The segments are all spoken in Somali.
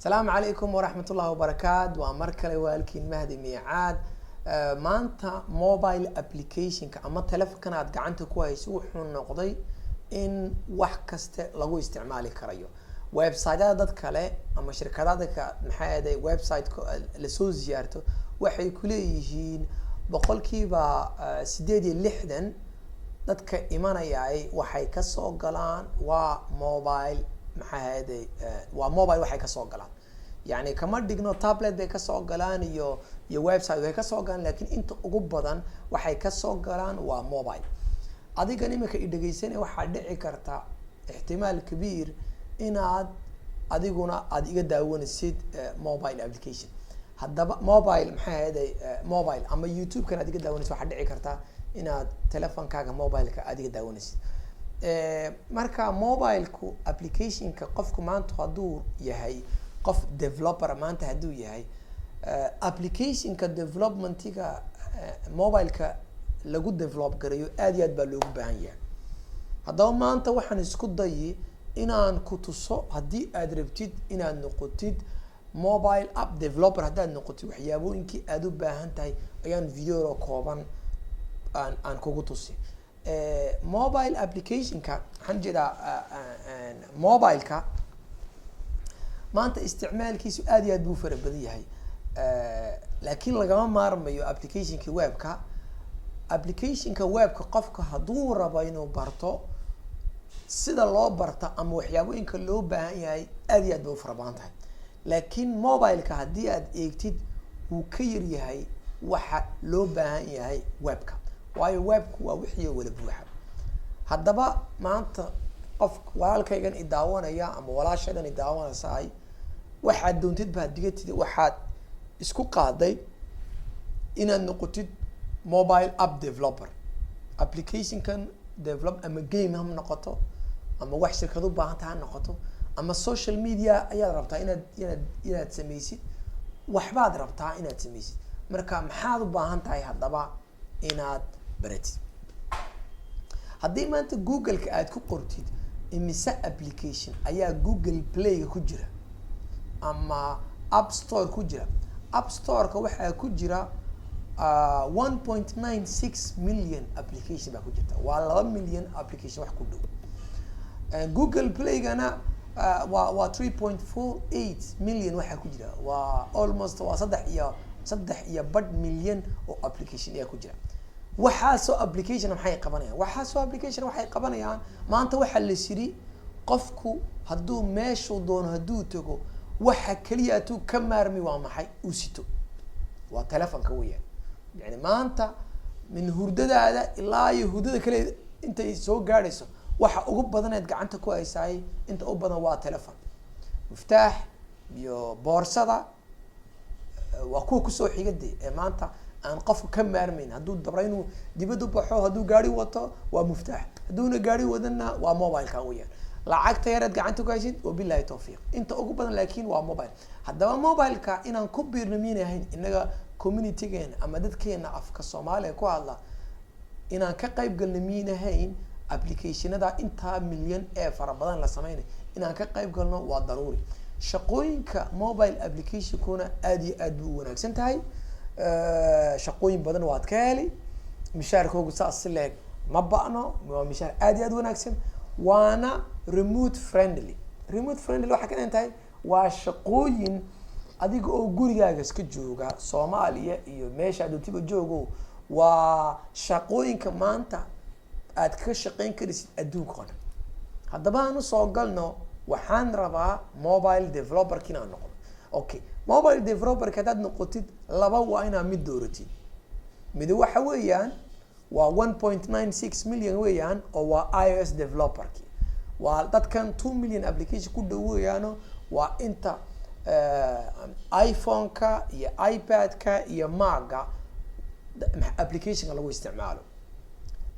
Asalaamu calaykum waraxmat ullahi wabarakaat. Waa mar kale waalkiin Mahdi Miicaad. Maanta mobile applicationka ama telefonkan aad gacanta ku hayso wuxuu noqday in wax kaste lagu isticmaali karayo. Websiteyada dad kale ama shirkadada, maxaa ahday, website lasoo ziyaarto waxay kuleeyihiin 86% dadka imanayay waxay kasoo galaan waa mobile. Maxaa ahayday, waa mobile waxay kasoo galaan. Yani kama dhigno tablet bay kasoo galaan iyo website way kasoo galaan, lakin inta ugu badan waxay kasoo galaan waa mobile. Adigan imika i dhegeysanaya, waxaa dhici karta ixtimaal kabiir inaad adiguna aada iga daawanaysid mobile application. Haddaba mobile, maxay ahayday, mobile ama YouTube-kan aad iga daawanaysid, waxaa dhici karta inaad telefonkaaga mobileka aad iga daawanaysid. Marka mobileku applicationka, qofku maanta hadduu yahay qof developer, maanta hadduu yahay applicationka developmentiga mobileka lagu develop garayo, aad iyo aad baa loogu baahan yahay. Haddaba maanta waxaan isku dayi inaan ku tuso, haddii aad rabtid inaad noqotid mobile app developer, haddaad noqotid, waxyaabooyinkii aada u baahan tahay ayaan video kooban aan kugu tusi. Mobile applicationka, waxaan ujeedaa mobileka maanta isticmaalkiisu aad iyo aad buu fara badan yahay, laakiin lagama maarmayo applicationka webka. Applicationka webka qofka hadduu rabo inuu barto, sida loo barta ama waxyaabooyinka loo baahan yahay aad iyo aad bay u fara badan tahay. Laakiin mobileka haddii aad eegtid, wuu ka yar yahay waxa loo baahan yahay webka, waayo webku waa wixii wada buuxa. Haddaba maanta qof walaalkaygan i daawanaya ama walaashaydan i daawanaysaay, waxaad doontid baad digatid, waxaad isku qaaday inaad noqotid mobile app developer, applicationkan develop, ama game ha noqoto, ama wax shirkad u baahanta ha noqoto, ama social media ayaad rabtaa inaad samaysid, waxbaad rabtaa inaad samaysid. Marka maxaad u baahan tahay haddaba inaad baratid? Haddii maanta Google-ka aad ku qortid imise application ayaa Google Playga ku jira ama App Store ku jira, App Storeka waxaa ku jira 1.96 million application baa ku jirta, waa 2 milyan application wax ku dhow. Google Playgana waa 3.48 million waxaa ku jira, waa almost waa 3.5 milyan oo application ayaa ku jira. Waxaasoo application maxay qabanayaan? Waxaasoo application waxay qabanayaan, maanta waxaa la yiri qofku hadduu meeshuu doono hadduu tago, waxa keliya atuu ka maarmi waa maxay uu sito? Waa telefonka weeyaan. Yani maanta min hurdadaada ilaa iyo hurdada kale intay soo gaadhayso, waxa ugu badaneed gacanta ku haysaay inta u badan waa telefon, muftaax iyo boorsada. Waa kuwa kusoo xiga de ee maanta aan qofku ka maarmayn. Hadduu dabra inuu dibad u baxo, hadduu gaari wato waa muftaax, hadduuna gaari wadanna waa mobileka weeyaan. Lacagta yareed gacanta ku haysid, wabillahi tawfiiq. Inta ugu badan laakiin waa mobile. Haddaba mobileka inaan ku biirno miynay ahayn innaga communitygeena ama dadkeena afka Soomaaliya ku hadla inaan ka qayb galno miynahayn? Applicationada intaa milyan ee fara badan la sameynay inaan ka qayb galno waa daruuri. Shaqooyinka mobile applicationkuna aad iyo aad buu u wanaagsan tahay. Shaqooyin badan waad ka heli, mishaarkoogu saas si leeg ma ba'no, waa mishaar aad iyo aad u wanaagsan, waana remote friendly. Remote friendly waxay ka dhigan tahay waa shaqooyin adiga oo gurigaaga iska jooga, Soomaaliya iyo meesha adoontiba joogo, waa shaqooyinka maanta aad ka shaqeyn karaysid adduunka oo dhan. Haddaba aan usoo galno, waxaan rabaa mobile developerka inaan noqdo. Okay, mobile developerka haddaad noqotid, laba waa inaad mid dooratid. Mid waxa weeyaan waa 1.96 million weeyaan, oo waa iOS developerki, waa dadkan 2 million application ku dhow weeyaano, waa inta iPhone-ka iyo iPad-ka iyo Mac-ga applicationka lagu isticmaalo.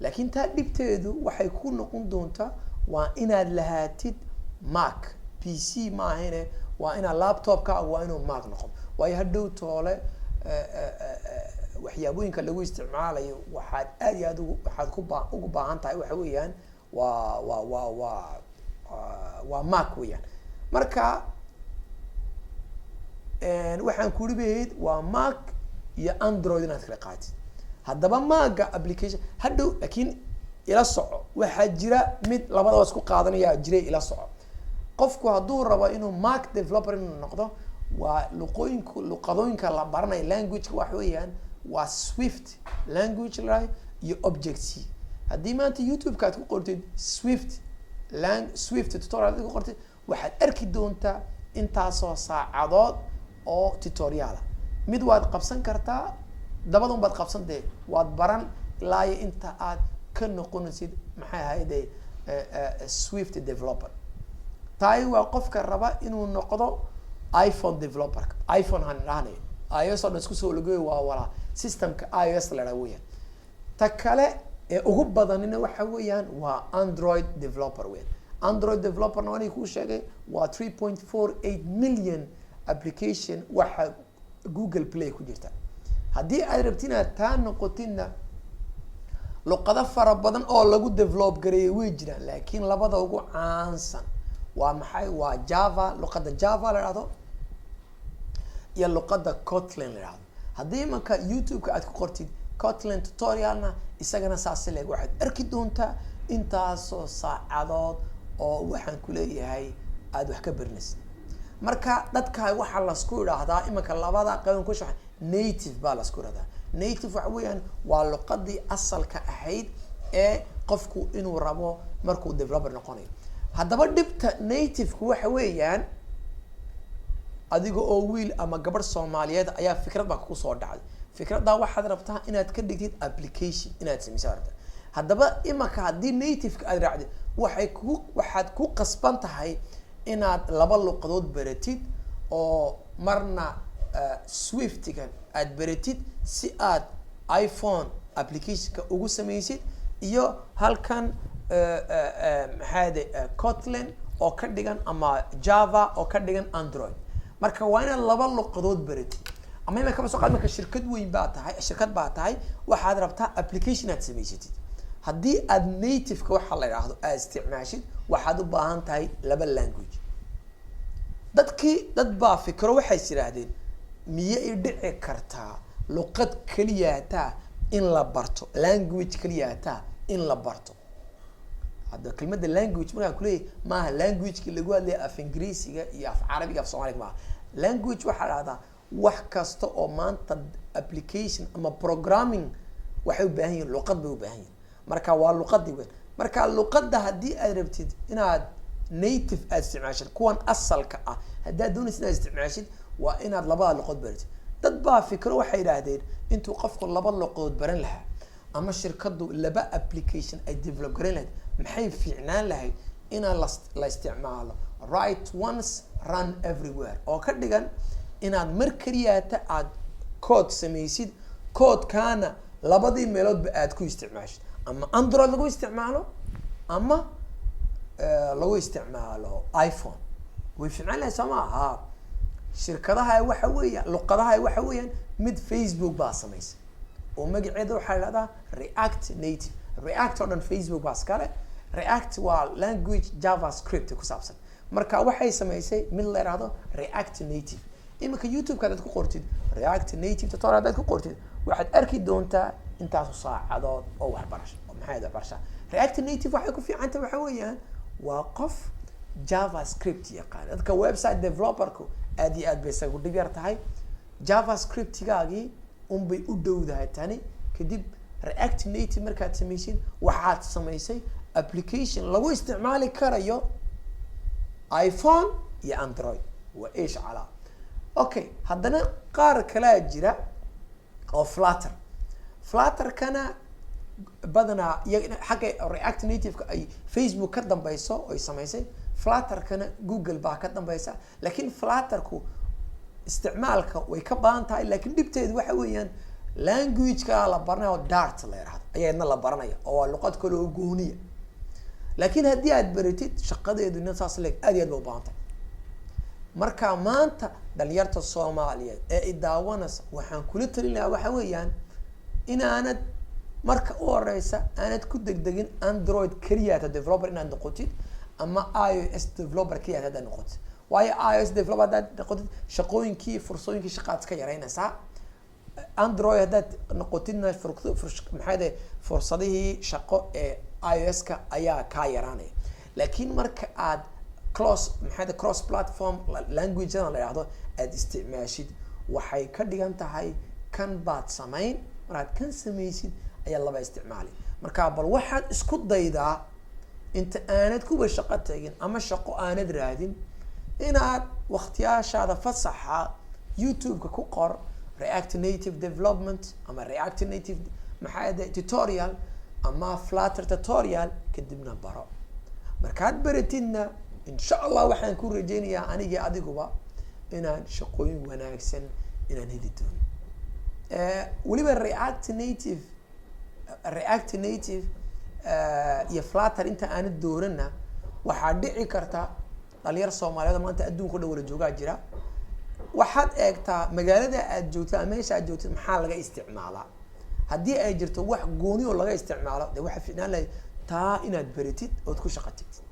Laakiin taa dhibteedu waxay ku noqon doontaa waa inaad lahaatid Mac PC maahine, waa inaad laptopkaaga waa inuu Mac noqdo, waayo hadhow toole waxyaabooyinka lagu isticmaalayo waxaad aad iyo aad ugu waxaad ku ba ugu baahan tahay waxa weeyaan waa Mac weeyaan. Marka Waxaan kuri bahayd waa Mac iyo Android inaad kala qaatid. Haddaba Mac-ga application hadhow, laakiin ila soco, waxaa jira mid labadaba isku qaadanaya jiray. Ila soco, qofku hadduu rabo inuu Mac developer inuu noqdo, waa luqooyinku, luqadooyinka la baranayo, language-ka waxa weeyaan waa Swift language la iyo Object C. Haddii maanta YouTube-ka aad ku qortid Swift tutorial aad ku qortid, waxaad arki doontaa intaasoo saacadood oo tutorial ah. Mid waad qabsan kartaa, dabadun baad qabsan dee, waad baran ilaa iyo inta aad ka noqonaysid, maxay ahayde, Swift developer. Taay waa qofka raba inuu noqdo iPhone developer-ka. iPhone han dhahnay, iOS oo dhan isku soo lagoy, waa walaa system-ka iOS la dhaha weeyaan. Ta kale ee ugu badanina waxa weeyaan waa Android developer weeyaan. Android developer-na waan kuu sheegay, waa 3.48 million application waxa Google Play ku jirta. Haddii aad rabti inaad taa noqotidna, luqado fara badan oo lagu develop gareeyay way jiraan, laakiin labada ugu caansan waa maxay? Waa Java, luqadda Java la dhahdo iyo luqadda Kotlin la dhahdo. Haddii imanka YouTube-ka aad ku qortid Kotlin tutorial-na, isagana saas leeg waxaad arki doontaa intaasoo saacadood oo waxaan ku leeyahay aada wax ka barinaysa. Marka dadka waxaa lasku idhaahdaa imanka labada qayban ku shaxa, native baa lasku idhahdaa. Native waxa weeyaan waa luqadii asalka ahayd ee qofku inuu rabo markuu developer noqonayo. Haddaba dhibta native-ku waxa weeyaan, adiga oo wiil ama gabadh Soomaaliyeed ayaa fikrad baa kugu soo dhacday. Fikraddaa waxaad rabtaa inaad ka dhigtid application, inaad samaysa rabtaa. Haddaba imanka haddii native-ka aad raacdid, waxay kugu waxaad ku qasban tahay inaad laba luqadood baratid, oo marna Swift-igan aad baratid si aad iPhone application-ka ugu samaysid, iyo halkan maxaa de Kotlin oo ka dhigan ama Java oo ka dhigan Android. Marka waa inaad laba luqadood baratid. Ama imika kaba soo qaad, marka shirkad weyn baa tahay, shirkad baa tahay, waxaad rabtaa application aad samaysatid. Haddii aad native-ka waxa la idhaahdo aad isticmaashid, waxaad u baahan tahay laba language. Dadkii dad baa fikro, waxay is yidhaahdeen, miyay dhici kartaa luqad keliyataa in la barto, language keliyataa in la barto? Hadda kelmadda language markaan kuleeyahy, maaha language-ki lagu hadlaya af Ingiriisiga iyo af Carabiga, af Soomaaliga maaha. Language waxaa dhahdaa wax kasta oo maanta application ama programming waxay u baahan yihin, luqad bay u baahan yihin. Marka waa luqadii weyn. Marka luqadda haddii aad rabtid inaad native aad isticmaashid, kuwan asalka ah haddaad doonaysid inaad isticmaashid, waa inaad labada luqad baratid. Dad baa fikro, waxay yidhaahdeen, intuu qofku laba luqadood baran lahaa ama shirkadu laba application ay develop garan lahayd, maxay fiicnaan lahayd inaan la isticmaalo "write once, run everywhere", oo ka dhigan inaad mar keliyaata aad code samaysid, code-kaana labadii meeloodba aad ku isticmaashid, ama Android lagu isticmaalo ama lagu isticmaalo iPhone. Way fiicnaan lahayd, soo ma aha? Shirkadaha waxa weeyaan, luqadaha waxa weeyaan, mid Facebook baa samaysay oo magaceeda waxaa la dhahdaa React Native. React oo dhan Facebook baa iskale. React waa language JavaScript ku saabsan. Marka waxay samaysay mid la yidhahdo React Native. Iminka YouTube-ka hadaad ku qortid React Native tutorial hadaad ku qortid, waxaad arki doontaa intaasu saacadood oo waxbarasho oo maxay ahayd waxbarasha. React Native waxay ku fiican tahay waxa weeyaan waa qof JavaScript yaqaan. Dadka website developer-ku aad iyo aad bay isagu dhib yar tahay, JavaScript-gaagii unbay u dhowdahay tani. Kadib React Native markaad samaysid, waxaad samaysay application lagu isticmaali karayo iPhone iyo Android. Waa ish calaa. Okay, haddana qaar kalaa jira oo Flutter. Flutter-kana badanaa iyaga xagga React Native-ka ay Facebook ka dambeyso oy samaysay, Flutter-kana Google baa ka dambeysa. Laakiin Flutter-ku isticmaalka way ka badan tahay, laakiin dhibteedu waxa weeyaan language-ka la baranaya oo Dart la yidhahdo ayaa idna la baranaya, oo waa luqad kale oo gooniya. Laakiin haddii aad baratid, shaqadeedu ina saas leeg aad iyo aad ba u baahan tahay. Marka maanta dhalinyarta Soomaaliyeed ee i daawanaysa waxaan kula talin lahaa waxa weeyaan inaanad marka u horeysa aanad ku degdegin Android keliyaata developer inaad noqotid ama iOS developer keliyaata haddaad noqotid. Waayo, iOS developer haddaad noqotid, shaqooyinkii, fursooyinkii shaqaad iska yaraynaysaa. Android haddaad noqotidna, maxaa de, fursadihii shaqo ee iOS-ka ayaa kaa yaraanaya. Laakiin marka aad cross, maxaa de, cross platform language-dan la yidhahdo aad isticmaashid, waxay ka dhigan tahay kan baad samayn. Markaad kan samaysid ayaa laba isticmaali. Marka bal waxaad isku daydaa, inta aanad kuwa shaqo tagin ama shaqo aanad raadin, inaad waktiyaashaada fasaxa YouTube-ka ku qor React Native development ama React Native, maxaa de, tutorial ama Flutter tutorial, kadibna baro. Markaad baratidna, insha Allah, waxaan ku rajeynayaa anigii adiguba inaan shaqooyin wanaagsan inaan heli doono. Weliba React Native iyo Flutter inta aanad dooranna, waxaa dhici karta dhalinyar Soomaaliyeed oo maanta adduunka o dhan wala joogaa jira. Waxaad eegtaa magaalada aad joogtid ama meesha aad joogtid maxaa laga isticmaalaa. Haddii ay jirto wax gooni oo laga isticmaalo, dee waxaa fiicnaan lahayd taa inaad baratid ood ku shaqo tagtid.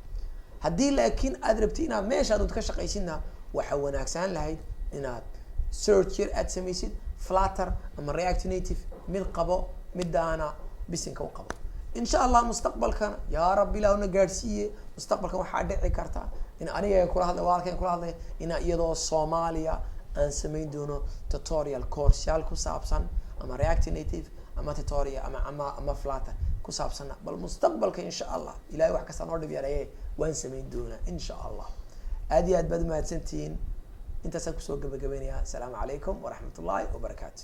Haddii laakiin aad rabtid inaad meesha aad ka shaqaysidna, waxaa wanaagsanaan lahayd inaad search yar aad samaysid, Flutter ama React Native mid qabo, midaana bisinka u qabo. Insha Allah, mustaqbalkana, yaa Rabbi, ilaahuna gaadhsiiye, mustaqbalkan waxaa dhici karta in aniga kula hadlay, walaalkan kula hadlay, ina iyadoo Soomaaliya aan samayn doono tutorial courseyaal ku saabsan ama React Native ama tutorial ama Flutter ku saabsanna. Bal mustaqbalka, insha Allah, Ilahay wax kasta noo dhib yareeye, waan samayn doonaa, insha Allah. Aad iyo aad baad umahadsantihiin. Intaasaan kusoo gabagabeynaya. Asalaamu calaykum waraxmat ullahi wabarakaatu.